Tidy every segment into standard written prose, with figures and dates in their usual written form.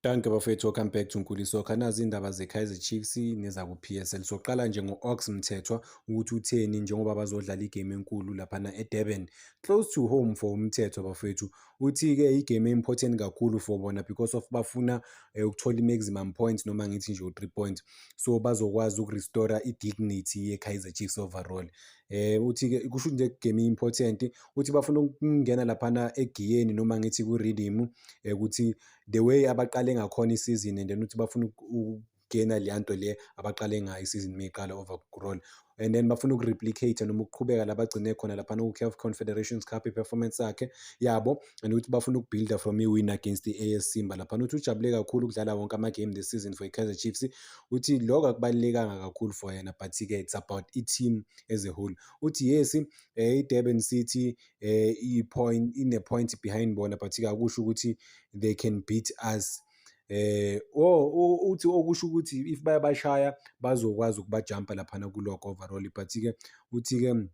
Dankie bafethu, welcome back to Nkuli Soccer. Nazi indaba ze-Kaizer Chiefs nezaku-PSL. Soqala nje ngo-Ox Mthethwa ukuthi utheni njengoba bazodlala igame enkulu laphana eDurban. Close to home for uMthethwa, bafethu. Uthi-ke igame important kakhulu for bona because of bafuna ukuthola i-maximum points, noma ngithi nje u-3 points. So bazokwazi ukurestore i-dignity ye-Kaizer Chiefs overall. Uthi-ke kusho nje game important, uthi bafuna ukungena laphana egiyeni, noma ngithi ku-rhythm, ukuthi the way abaqale ngakhona isizini, and then uthi bafuna ukungena leya nto le abaqale ngayo isizini mayiqala overall, and then bafuna ukureplicate noma ukuqhubeka la bagcine khona laphana ku-CAF Confederations Cup, i-performance yakhe yabo, and ukuthi bafuna ukubuilda from i-win against i-AS Simba laphana. Uthi ujabule kakhulu ukudlala wonke ama-game this season for i-Kaizer Chiefs. Uthi lokho akubalulekanga kakhulu for yena, but-ke it's about i-team as a whole. Uthi yes, i-Durban City i-point ine-point behind bona, but-ke akusho ukuthi they can beat us. Oh, uthi okusho ukuthi if bayabashaya bazokwazi ukubajampa laphana kulokho overall, but-ke uthi-ke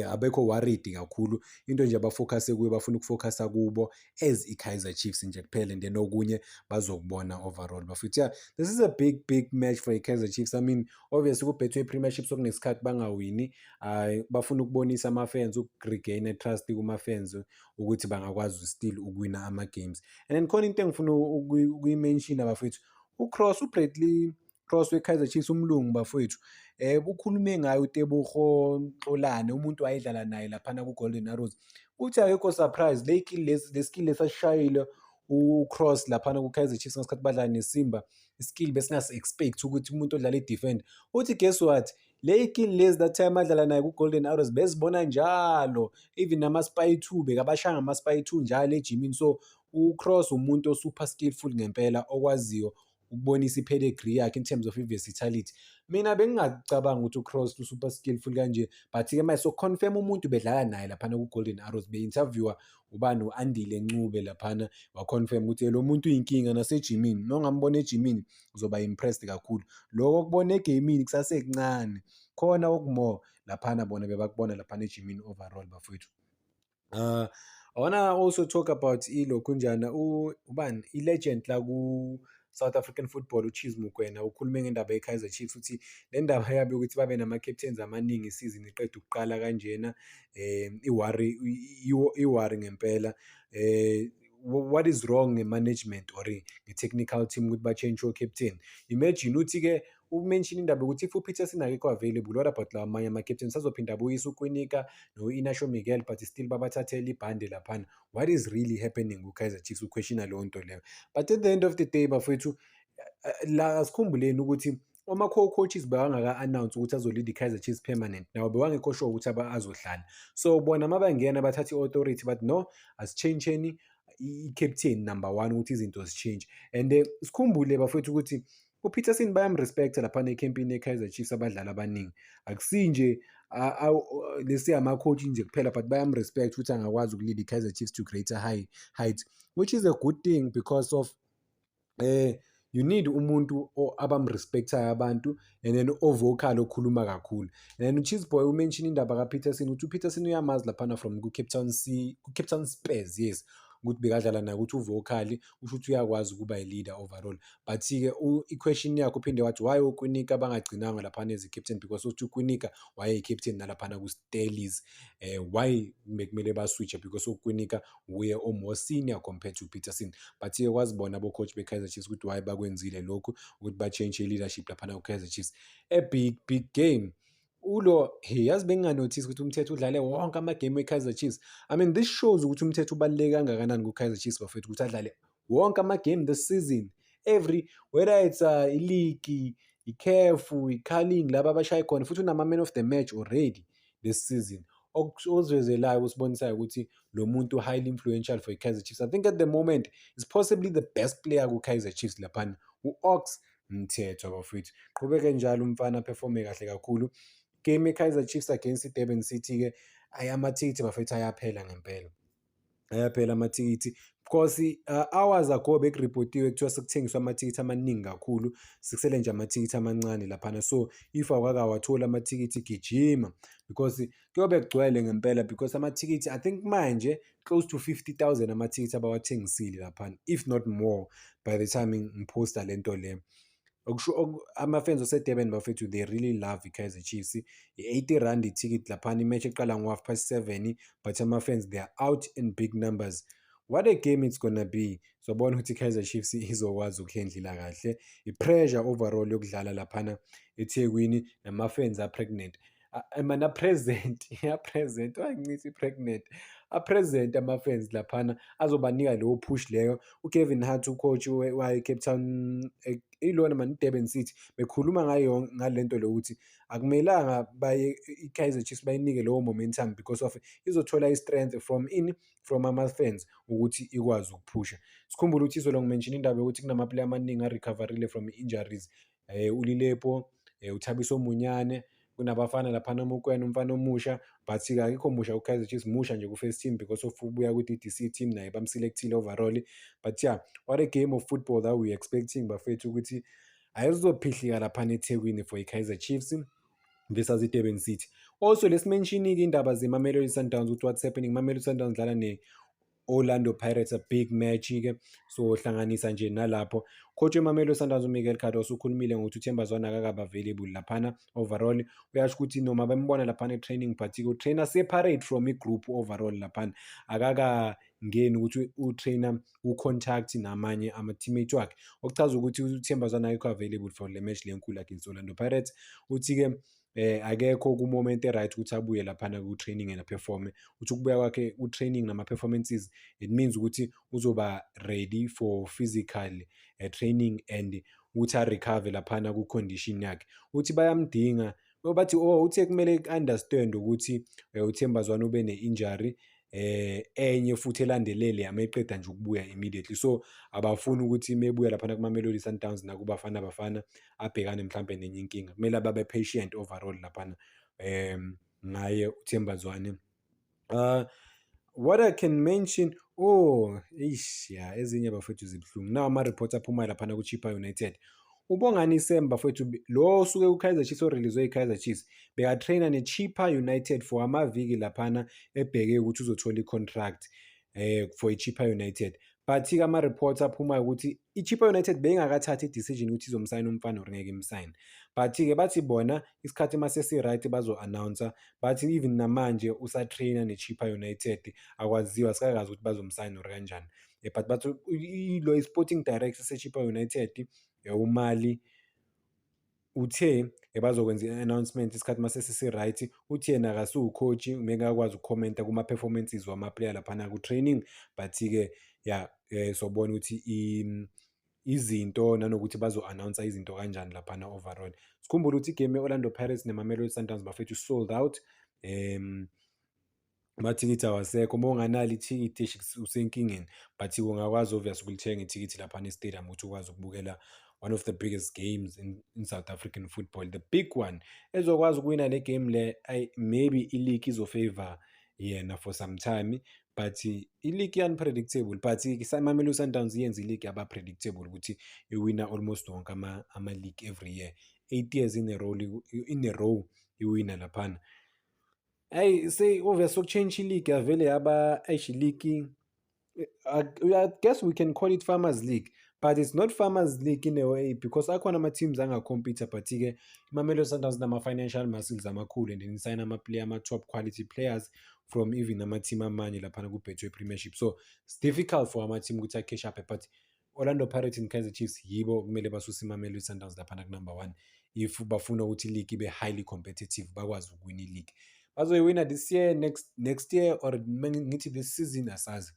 abekho worried kakhulu. Into nje abafocus kuyo, bafuna ukufocusa kubo as i-Kaizer Chiefs nje kuphela, and then okunye bazokubona overall, bafethu. Yeah, this is a big, big match for i-Kaizer Chiefs. I mean, obviously ku-Betway Premiership sokunesikhathi bangawini. Bafuna ukubonisa ama-fans, ukuregain trust kuma-fans ukuthi bangakwazi still ukuwina ama-games. And then khona into engifuna ukuyi-mention, bafethu, uCross, uBradley Cross we-Kaizer Chiefs, umlungu, bafowethu, ukhulume ngayo uTebogo Xolane, umuntu wayedlala naye laphana ku-Golden Arrows. Uthi akekho surprise le skill lesi, le skill lesasishayile uCross laphana ku-Kaizer Chiefs ngesikhathi badlala neSimba, iskill besingasi-expect ukuthi umuntu odlala i-defend. Uthi guess what, le skill lezi that time adlala naye ku-Golden Arrows bezibona njalo, even nama-spy two, bekabashaya ngama-spy two njalo ejimini. So uCross umuntu o-super skillful ngempela, okwaziyo ukubonisa i-pedigree yakhe in terms of i-versatility. Mina bengingacabangi ukuthi uCross u-super skillful kanje, but-ke manje soku-confirm umuntu bedlala naye laphana ku-Golden Arrows, be-interview-a ubani, u-Andile Ncube laphana, wa-confirm ukuthi lo muntu uyinkinga nasejimini. Uma ungambona ejimini uzoba impressed kakhulu. Loko okubona egeyimini kusasekuncane, khona oku-more laphana bona bebakubona laphana ejimini overall, bafowethu. I wanna also talk about ilokhunjana, ubani, i-legend la ku-South African football, uCheese Mokoena, ukhulume ngendaba ye-Kaizer Chiefs. Uthi le ndaba yabo yokuthi babe nama-captains amaningi isizini iqeda ukuqala kanjena, i-worry, i-worry ngempela. What is wrong nge-management or nge-technical team ukuthi ba-change o-captain? Imagine, uthi-ke umention indaba yokuthi if uPeterson akekho available, what about lawa amanye ama-captain? Sazophinda abuyise uKwinika no-Inacio Miguel, but still babathathele ibhande laphana. What is really happening ku-Kaizer Chiefs? U-questiona leyo nto leyo. But at the end of the day, bafowethu, la asikhumbuleni ukuthi ama-co-coaches bewangaka-announce ukuthi azo-lead i-Kaizer Chiefs permanent, nawo bewangekho sure ukuthi azohlala. So bona mabangena bathatha i-authority, but no, asitshentsheni i-captain number one ukuthi izinto zitshintshe. And sikhumbule, bafowethu, ukuthi uPeterson bayam-respect-a laphana ekhempini ye-Kaizer Chiefs abadlali abaningi. Akusinje lesi ama-coach nje kuphela, but bayam-respect ukuthi angakwazi uku-lead i-Kaizer Chiefs to greater heights, which is a good thing because of you need umuntu abam-respect-ayo abantu and then o-vocal, okhuluma kakhulu. And then uCheese Boy umention indaba kaPeterson, ukuthi uPeterson uyamazi laphana from ku-Cape Town C, ku-Cape Town Spurs, yes, ukuthi bekadlala naye, ukuthi uvocal, kusho ukuthi uyakwazi ukuba i-leader overall. But-ke i-question yakhe uphinde wathi why uKwinika bangagcinanga laphana as i-captain, because uthi uKwinika wayeyi-captain nalaphana ku-Stellies. Why bekumele ba-switch-e? Because uKwinika wuye o-more senior compared to Peterson. But-ke kwazibona abo-coach be-Kaizer Chiefs ukuthi why bakwenzile lokhu, ukuthi ba-change i-leadership laphana ku-Kaizer Chiefs. A big, big game. Ulo, hey, yazi benginganothisi ukuthi uMthethwa udlale wonke amagame we-Kaizer Chiefs. I mean, this shows ukuthi uMthethwa ubaluleke kangakanani ku-Kaizer Chiefs, bafethu, ukuthi adlale wonke amagame this season. Every, whether it's i-league, i-CAF, i-Carling, laba abashaye khona, futhi unama-man of the match already this season. Okusivezelayo, okusibonisayo ukuthi lo muntu highly influential for i-Kaizer Chiefs. I think at the moment is possibly the best player ku-Kaizer Chiefs laphana, u-Ox Mthethwa, bafowethu. Qhubeke njalo umfana, performe kahle kakhulu. Game ye-Kaizer Chiefs against i-Durban City-ke, ayi, amathikithi, bafethu, ayaphela ngempela. Ayaphela amathikithi because hours ago beku-report-iwe kuthiwa sekuthengiswa amathikithi amaningi kakhulu, sekusele nje amathikithi amancane laphana. So if awukakawatholi amathikithi, gijima because kuyobe kugcwele ngempela because amathikithi, I think manje close to 50,000 amathikithi abawathengisile laphana, if not more, by the time ngiphosta lento le. Okusho ama-fans ase-Durban, bafethu, they really love i-Kaizer Chiefs. I-R80 ithikithi laphana, i-match eqala ngo-7:30, but ama-fans, they are out in big numbers. What a game it's gonna be! Sobona ukuthi i-Kaizer Chiefs izokwazi uku-handle-a kahle i-pressure overall yokudlala laphana eThekwini nama-fans a-pregnant, man, a-present, a-present, wangincithi i-pregnant, a-present ama-fans laphana azobanika leyo push leyo. UGavin Hunt, u-coach wayo i-Cape Town, ilona man, i-Durban City, bekhuluma ngayo ngale nto le ukuthi akumelanga baye i-Kaizer Chiefs bayinike lowo momentum because of izothola i-strength from ama-fans ukuthi ikwazi ukuphusha. Sikhumbule ukuthi izolo ngi-mention indaba yokuthi kunama-player amaningi a-recover-ile from injuries, uLilepo, uThabiso Munyane, kunabafana laphana, Mokoena, umfana omusha, but-ke akekho musha ku-Kaizer Chiefs, musha nje ku-first team because of ubuya ku-D_D_C team, naye bam-select-ile overall. But yeah, what a game of football that we expecting, bafethu, ukuthi ayizophihlika laphana eThekwini for i-Kaizer Chiefs versus i-Durban City. Also, let's mention-ke indaba ze-Mamelodi Sundowns, ukuthi what's happening. Mamelodi Sundowns dlala ne-Orlando Pirates, a big match-ke, so hlanganisa nje nalapho. Coach weMamelodi Sundowns, uMiguel Cardoso, ukhulumile ngokuthi uThemba Zwane akakabi available laphana overall. Uyasho ukuthi noma bembona laphana e-training, but u-trainer separate from i-group overall laphana, akakangeni ukuthi u-trainer u-contact namanye ama-teammate wakhe, okuchaza ukuthi uThemba Zwane akekho available for le match le enkulu against Orlando Pirates. Uthi-ke akekho ku-moment e-right ukuthi abuye laphana ku-training and a-perform-e. Uthi ukubuya kwakhe ku-training nama-performances, it means ukuthi uzoba ready for physical training and ukuthi a-recover laphana ku-condition yakhe. Uthi bayamdinga, bathi, oh, uthe kumele ku-understand ukuthi uThemba Zwane ube ne-injury enye futhi elandelele yameqeda nje ukubuya immediately, so abafuni ukuthi mebuya laphana kuma-Mamelodi Sundowns nakuBafana Bafana abhekane mhlampe nenye inkinga. Kumele babe patient overall laphana ngaye uThemba Zwane. What I can mention, oh, eish, ya, ezinye, bafethu, zibuhlungu. Nawa ama-reports aphumayo laphana ku-Chippa United. UBongani Sam, bafethu, lo osuke ku-Kaizer Chiefs, o-release-we i-Kaizer Chiefs, beka-trainer ne-Chippa United for amaviki laphana, ebheke ukuthi uzothola i-contract for i-Chippa United. But-ke ama-reports aphumayo ukuthi i-Chippa United beyingakathathi i-decision ukuthi izomsayina umfana or ngeke imsayine. But-ke bathi bona isikhathi mase si-right bazo-announce-a, bathi even namanje usa-trainer ne-Chippa United, akwaziwa, asikakazi ukuthi bazomsayina or kanjani. But bathi lo i-sporting director se-Chippa United, uMali, uthe bazokwenza i-announcement isikhathi mase sesi-right. Uthi yena akasiwu-coach, ngeke akwazi uku-comment-a kuma-performances wama-player laphana ku-training, but-ke ya, sobona ukuthi izinto nanokuthi bazo-announce-a izinto kanjani laphana overall. Sikhumbule ukuthi i-game ye-Orlando Pirates ne-Mamelodi Sundowns, bafethu, sold out, amathikithi awasekho. Uma unganalo ithikithi, eish, usenkingeni, but ungakwazi obvious ukulithenga ithikithi laphana e-stadium ukuthi ukwazi ukubukela one of the biggest games in South African football, the big one. Ezokwazi ukuwina le game le, ayi, maybe i-league izo-favour yena for some time, but i-league i-unpredictable, but i-Mamelodi Sundowns iyenza i-league yaba predictable ukuthi iwina almost wonke ama-league every year, 8 years in a row iwina laphana. Hhayi, obvious soku-change i-league, yavele yaba, eish, i-league, I guess we can call it Farmers League, but it's not Farmers League in a way because akhona ama-teams anga-compete, but-ke iMamelodi Sundowns inama-financial muscles amakhulu and then isayina ama-player, ama-top quality players from even ama-team amanye laphana ku-Betway Premiership, so it's difficult for ama-team ukuthi a-catch up. But Orlando Pirates and Kaizer Chiefs yibo kumele basuse iMamelodi Sundowns laphana ku-number one if bafuna ukuthi i-league ibe highly competitive, bakwazi ukuwina i-league. Bazoyiwina this year, next year, or ngithi this season, asazi.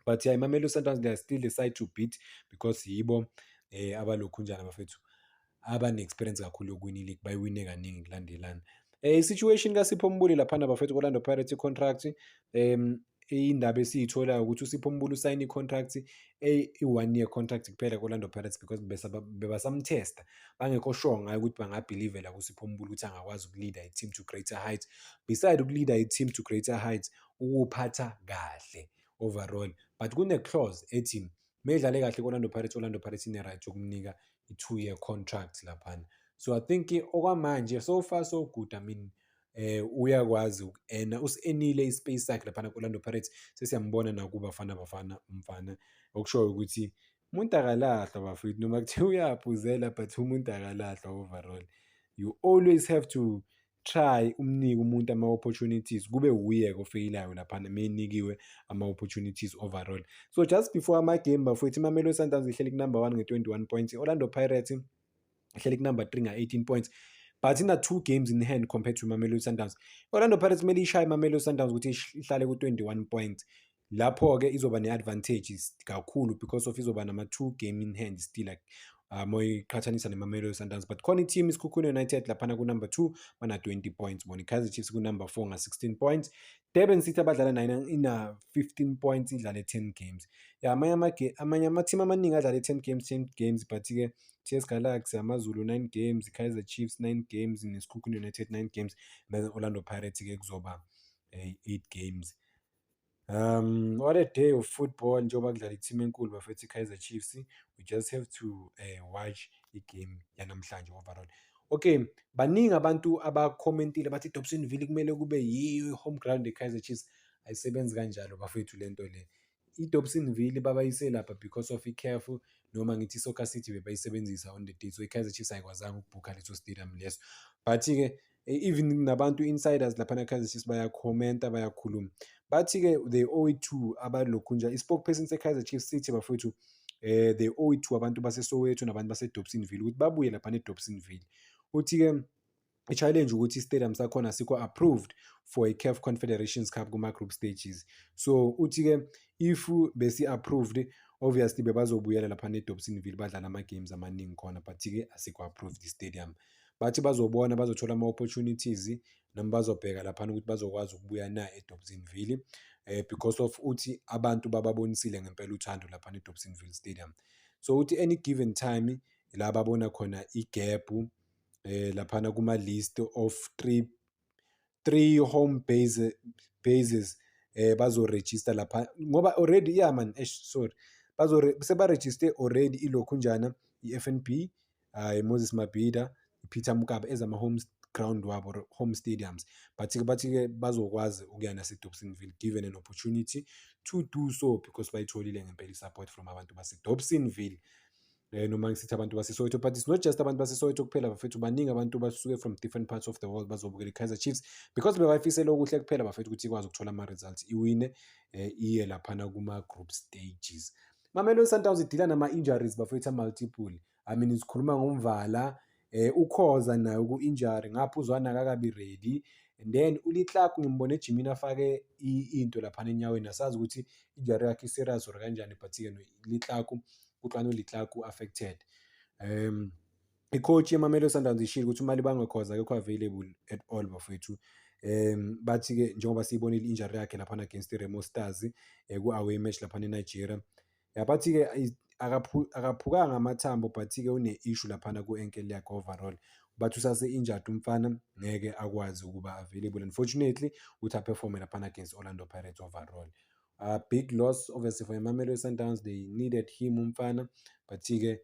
But yeah, iMamelodi Sundowns, they are still the side to beat because yibo abalokhunjana, bafethu, abane-experience kakhulu yokuwina i-league, bayiwine kaningi kulandelana. I-situation kaSipho Mbule laphana, bafethu, ku-Orlando Pirates, i-contract, indaba esiyitholayo ukuthi uSipho Mbule usayine i-contract, i-one year contract kuphela ku-Orlando Pirates because bebasam-test-a, bangekho sure ngayo ukuthi banga-believe-ela kuSipho Mbule ukuthi angakwazi uku-lead-a i-team to greater heights. Beside uku-lead-a i-team to greater heights, ukuphatha kahle. overall, but kune-clause ethi mayidlale kahle ku-Orlando Pirates, Orlando Pirates ine-right yokumnika i-2-year contract laphana. So I think okwamanje, so far so good. I mean, uyakwazi uku-earna, usi-earnile i-space sakhe laphana ku-Orlando Pirates. Sesiyambona nakuBafana Bafana umfana, okushoyo ukuthi umuntu akalahlwa, bafethu, noma kuthiwa uyaphuzela, but umuntu akalahlwa overall. You always have to try umnike umuntu ama-opportunities, kube wuye-ke ofeyilayo laphana uma enikiwe ama-opportunities overall. So just before ama-game, bafowethu, iMamelodi Sundowns ihleli ku-number one nge-21 points, i-Orlando Pirates ihleli ku-number 3 nga-18 points, but ina-two games in hand compared to iMamelodi Sundowns. I-Orlando Pirates kumele ishaye iMamelodi Sundowns ukuthi ihlale ku-21 points. Lapho-ke izoba ne-advantage kakhulu because of izoba nama-two game in hand still, like uma uyiqhathanisa neMamelodi Sundowns. But khona i-team iSekhukhune United laphana ku-number 2 bana-20 points bona, i-Kaizer Chiefs ku-number 4 nga-16 points, Durban City abadlala nayo ina-15 points, idlale 10 games. Ya, amanye ama-team amaningi adlale 10 games, 10 games, but-ke TS Galaxy, AmaZulu 9 games, Kaizer Chiefs 9 games, neSekhukhune United 9 games, then Orlando Pirates-ke kuzoba 8 games. What a day of football, njengoba kudlala i-team enkulu, bafethu, i-Kaizer Chiefs. We just have to watch i-game yanamhlanje overall. Okay, baningi abantu abakhomentile bathi iDobsonville kumele kube yiyo i-home ground ye-Kaizer Chiefs. Ayisebenzi kanjalo, bafethu, lento le. I-Dobsonville babayise lapha because of i-CAF, noma ngithi i-Soccer City bebayisebenzisa on the day, so i-Kaizer Chiefs ayikwazanga ukubhukha leso stadium leso. But-ke even nabantu, insiders laphana e-Kaizer Chiefs, bayakhomenta, bayakhuluma, bathi-ke they owe it to abalokhunja. I-spokesperson se-Kaizer Chiefs sithi, bafowethu, they owe it to abantu baseSoweto nabantu base-Dobsonville ukuthi babuye laphana e-Dobsonville. Uthi-ke i-challenge ukuthi i-stadium sakhona asikho approved for i-CAF Confederations Cup kuma-group stages. So uthi-ke if besi-approved, obviously bebazobuyela laphana e-Dobsonville, badlala ama-games amaningi khona, but-ke asikho approved i-stadium. Bathi bazobona, bazothola ama-opportunities noma bazobheka laphana ukuthi bazokwazi ukubuya na e-Dobsonville, because of uthi abantu bababonisile ngempela uthando laphana e-Dobsonville Stadium. So uthi any given time la babona khona i-gap laphana kuma-list of three home bases, bazorejista lapha ngoba already, yeah man, eish, sorry, sebarejiste already ilokhunjana, i-FNB, i-Moses Mabhida, i-Peter Mokaba ezama-home ground wabo or home stadiums. But-ke bathi-ke bazokwazi ukuya nase-Dobsonville given an opportunity to do so, because bayitholile ngempela i-support from abantu base-Dobsonville, noma ngisithi abantu baseSoweto. But it's not just abantu baseSoweto kuphela, bafethu, baningi abantu basuke from different parts of the world bazobukela i-Kaizer Chiefs because bebayifisela okuhle kuphela, bafethu, ukuthi ikwazi ukuthola ama-results, iwine, iye laphana kuma-group stages. Mamelodi Sundowns idila nama-injuries, bafethu, a-multiple. I mean, sikhuluma ngoMvala, uKhoza naye uku-injury, ngapha uZwane akakabi ready, and then uLitlako ngimbone ejimini afake into laphana enyaweni, asazi ukuthi injury yakhe i-serious or kanjani, but-ke Litlako, Kutlwano Litlako affected. I-coach yeMamelodi Sundowns ishilo ukuthi uMalibangwe Khoza akekho available at all, bafowethu. Bathi-ke njengoba siyibonile i-injury yakhe laphana against i-Remo Stars ku-away match laphana eNigeria. Bathi-ke akaphukanga amathambo, but-ke une-issue laphana ku-ankle yakhe overall. Bathi usase-injured umfana, ngeke akwazi ukuba available, unfortunately, ukuthi a-perform-e laphana against Orlando Pirates overall. Big loss obviously for iMamelodi Sundowns, they needed him umfana, but-ke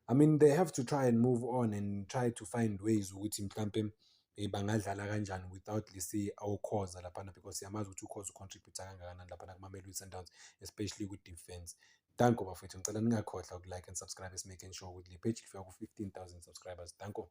I mean, they have to try and move on and try to find ways ukuthi mhlampe bangadlala kanjani without, let's say, oKhoza laphana, because siyamazi ukuthi uKhoza u-contribute-a kangakanani laphana kuMamelodi Sundowns, especially ku-defense. Danko, bafowethu, ngicela ningakhohlwa uku-like and subscribe, making sure ukuthi le page ifika ku-15,000 subscribers. Danko.